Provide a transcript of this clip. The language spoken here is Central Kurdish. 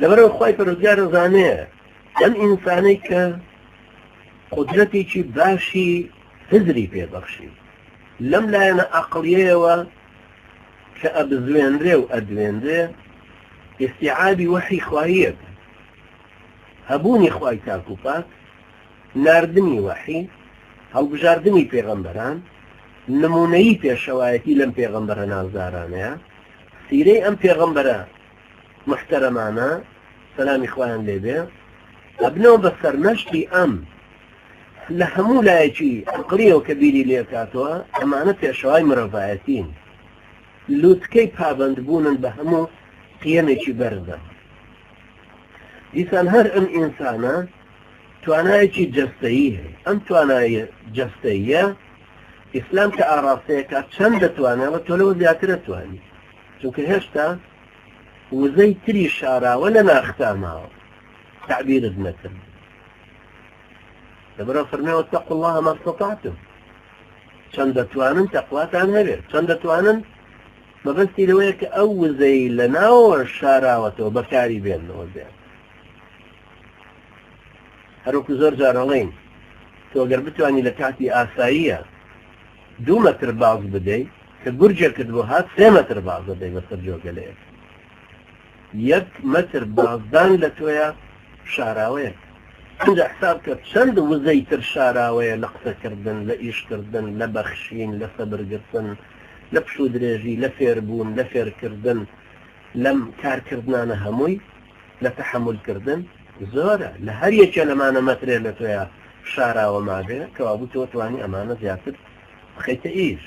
لەبەرئەوە خوای پەروەردگار ئەزانێ ئەم ئینسانەی کە قودرەتێکی باشی هزری پێ بەخشی لەم لایەنە ئەقڵیەیەوە کە ئەبزوێنرێ و ئەدوێنرێ ئیستیعابی وەحی خواییەک هەبوونی خوای تاک و پاک ناردنی وەحی هەڵبژاردنی پێغەمبەران نمونەیی پێشەوایەتی لەم پێغەمبەرە نازدارانەیە سیرەی ئەم پێغەمبەرە موحتەرەمانە سەلامی خوایان لێ بێ ئەبنەوە بە سەرمەشقی ئەم لە هەموو لایەکی عەقڵیەوە کە بیری لێکاتەوە ئەمانە پێشەوای مرۆڤایەتین لوتکەی پابەندبوونن بە هەموو قیەمێکی بەرزە دیسان هەر ئەم ئینسانە توانایەکی جەستەیی هەیە ئەم توانایە جەستەیە ئیسلام کە ئاڕاستەیەکە چەند دەتوانێت تۆ لەوە زیاترە توانی چونکە هێشتا وزەی تری شاراوە لە ناختا ماوە تەعبیرت نەکرد لەبەرئەوە فەرمی واتقوا الله ما استطعتم چەند دەتوانن تەقواتان هەبێت چەند دەتوانن مەبەستی لەوەیە کە ئەو وزەی لە ناوەوە شاراوەتەوە بەکاری بێنەوە زیاد هەروەکو زۆر جارەڵین تۆ گەر بتوانی لە کاتی ئاساییە دوو مەتر باز بدەی کە گورجێکت بۆ هات سێ مەتر باز دەدەی بەسەر جۆگەلەیەک یەک مەتر بازدان لە تۆیا شاراوەیە ئینجا حساب کە چەند وزەی تر شاراوەیە لە قسەکردن لە ئیشکردن لە بەخشین لە سەبرگرتن لە پشوو درێژی لە فێربوون لە فێرکردن لەم کارکردنانە هەمووی لە تەحەمولکردن زۆرە لە هەر یەکێ لەمانە مەترێ لە تۆیا شاراوە مابێ کەوابوو تۆ توانی ئەمانە زیاتر بخەیتە ئیش.